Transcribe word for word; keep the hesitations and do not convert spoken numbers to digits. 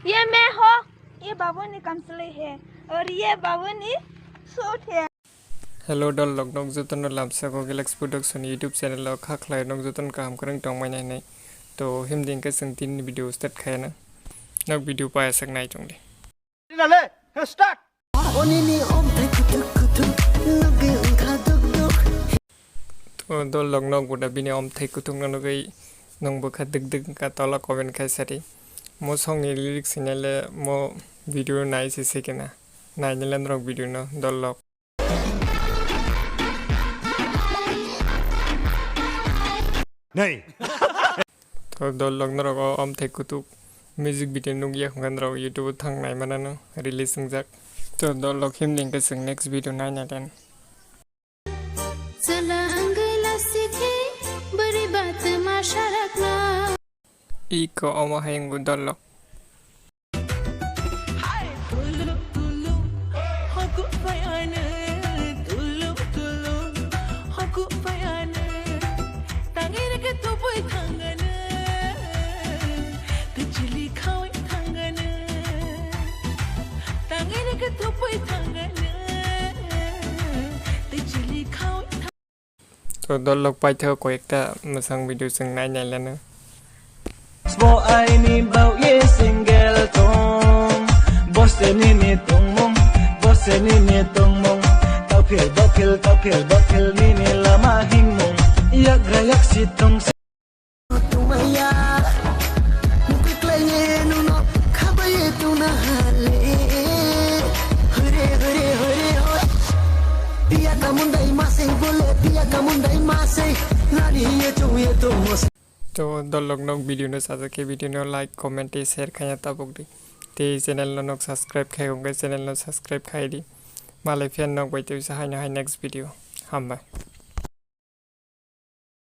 ये मैं हो, ये बाबू ने काम चले है और ये बाबू ने सूट है। Hello dol rok, nok jotono lamsako Galaxy Production YouTube channel o kha khlai, nok jotono kaham kwrwng tongmani hinwi. To himdi hwnkhe chwng tini video start khaina. Nok video paya sak nai tongdi. Nale, start. Onini omthai kuthuk kuthuk, nugwi wngkha duk duk. To dol rok nok buda bini omthai kuthuk no nugwi nwng bwkha duk duk wngkha, tola comment khai sari. Mo song ni lyrics hinale mo video nai se sekena. Nai nile norok video no dol rok. Nei. To dol rok norok o omthai kuthuk music video nukya hwnka norok YouTube o thang nai manano release wngjak. To dol rok himdi hwnkhe chwng next video nai nai den. Chwla wngwi lasik khe bwrwi ba twma sarakna. Iko omo hai wngo dol rok. Hai, tuluk, tuluk, hoku payane, tuluk, tuluk, hoku payane. Tangir ke tupui thangane, tujili khawi thangane. Tangir ke tupui thangane, tujili khawi thangane. To dol rok paithago koi ekta mwsang video chwng nai nai lano. Sbo aini bau ye single tong. Bose nini tongmung, bose nini tongmung. Taphil, baphil, taphil, baphil nini lama hingmung. Yagra yaksi tong. Tumaya, mukwi klaiye nuno khabaye tuna hale. Hore, hore, hore, hore. Piya kamundai masei bole, piya kamundai masei. Nani ye chung ye tung mos. To dol rok nok video no sajak khe video no like, comment tei share khaina tabuk di. Tei channel no nok subscribe khai hwnkhe channel no subscribe khai di. Malai phiya nok bai tei bisa haino hai next video. Hambai.